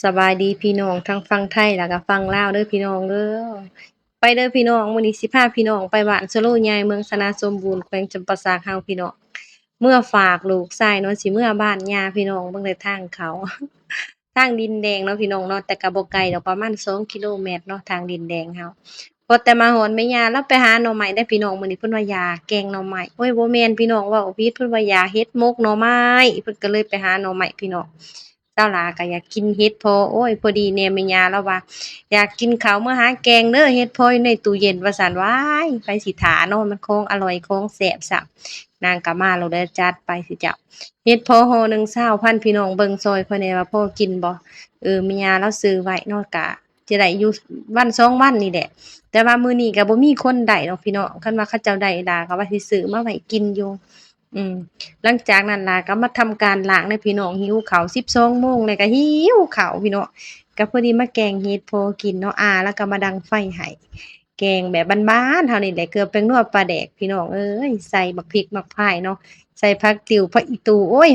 ສະບາຍດີພີ່ນ້ອງທັງຝັ່ງໄທ ແລ້ວກໍຝັ່ງລາວເດີພີ່ນ້ອງເດີ. ໄປເດີພີ່ນ້ອງ, ມື້ນີ້ຊິພາພີ່ນ້ອງໄປບ້ານສະໂລໃຫຍ່ ເມືອງຊະນະສົມບູນ ແຂວງຈຳປາສັກເຮົາພີ່ນ້ອງ. ເມືອຝາກລູກຊາຍເນາະ, ຊິເມືອບ້ານຍ່າພີ່ນ້ອງ. ເບິ່ງແຕ່ທາງເຂົ້າ ທາງດິນແດງເນາະພີ່ນ້ອງເນາະ, ແຕ່ກໍບໍ່ໄກດອກ ປະມານສອງກິໂລແມັດເນາະ ທາງດິນແດງເຮົາ. ພໍແຕ່ມາຮອດແມ່ຍ່າລາວໄປຫາໜໍ່ໄມ້ໄດ໋ພີ່ນ້ອງ, ມື້ນີ້ເພິ່ນວ່າຢາກແກງໜໍ່ໄມ້. ໂອ້ຍ ບໍ່ແມ່ນພີ່ນ້ອງ, ເວົ້າຜິດ, ເພິ່ນວ່າຢາກເຫັດໝົກໜໍ່ໄມ້, ເພິ່ນກໍເລີຍໄປຫາໜໍ່ໄມ້ພີ່ນ້ອງ. ສາວຫຼ້າກໍຢາກກິນເຫັດເຜາະ, ໂອ້ຍ ພໍດີແດ່ແມ່ຍ່າລາວວ່າ ຢາກກິນເຂົ້າ ເມືອຫາແກງເດີ, ເຫັດເຜາະຢູ່ໃນຕູ້ເຢັນວ່າຊັ້ນ. ວ້າຍ ໃຜຊິຖ້າເນາະ, ມັນຂອງອະຮ່ອຍຂອງແຊບຊ້ຳ. ນາງກໍມາໂລດເດີ, ຈັດໄປຊິເຈົ້າ. ເຫັດເຜາະຫໍ່ໜຶ່ງຊາວພັນພີ່ນ້ອງ, ເບິ່ງຊ່ອຍຂ້ອຍແດ່ວ່າພໍກິນບໍ່. ເອີ ແມ່ຍ່າລາວຊື້ໄວ້ເນາະ, ກະ ຈະໄດ້ຢູ່ວັນສອງວັນນີ້ແຫຼະ, ແຕ່ວ່າມື້ນີ້ກໍບໍ່ມີຄົນໄດ້ດອກພີ່ນ້ອງ. ຄັນວ່າເຂົາເຈົ້າໄດ້ ຫຼ້າກໍວ່າຊິຊື້ມາໄວ້ກິນຢູ່. ອືມ ຫຼັງຈາກນັ້ນຫຼ້າກໍມາທຳການລ້າງເດ້ພີ່ນ້ອງ, ຫິວເຂົ້າ ສິບສອງໂມງແລ້ວກໍຫິວເຂົ້າພີ່ນ້ອງ, ກໍພໍດີມາແກງເຫັດພໍກິນເນາະ. ອາ ແລ້ວກໍມາດັງໄຟໃຫ້, ແກງແບບບ້ານໆເຮົານີ້ແຫຼະ, ເກືອແປ້ງນົວປາແດກພີ່ນ້ອງເອີຍ, ໃສ່ບັກພິກບັກພາຍເນາະ, ໃສ່ຜັກຕິ້ວ ຜັກອີ່ຕູ, ໂອ້ຍ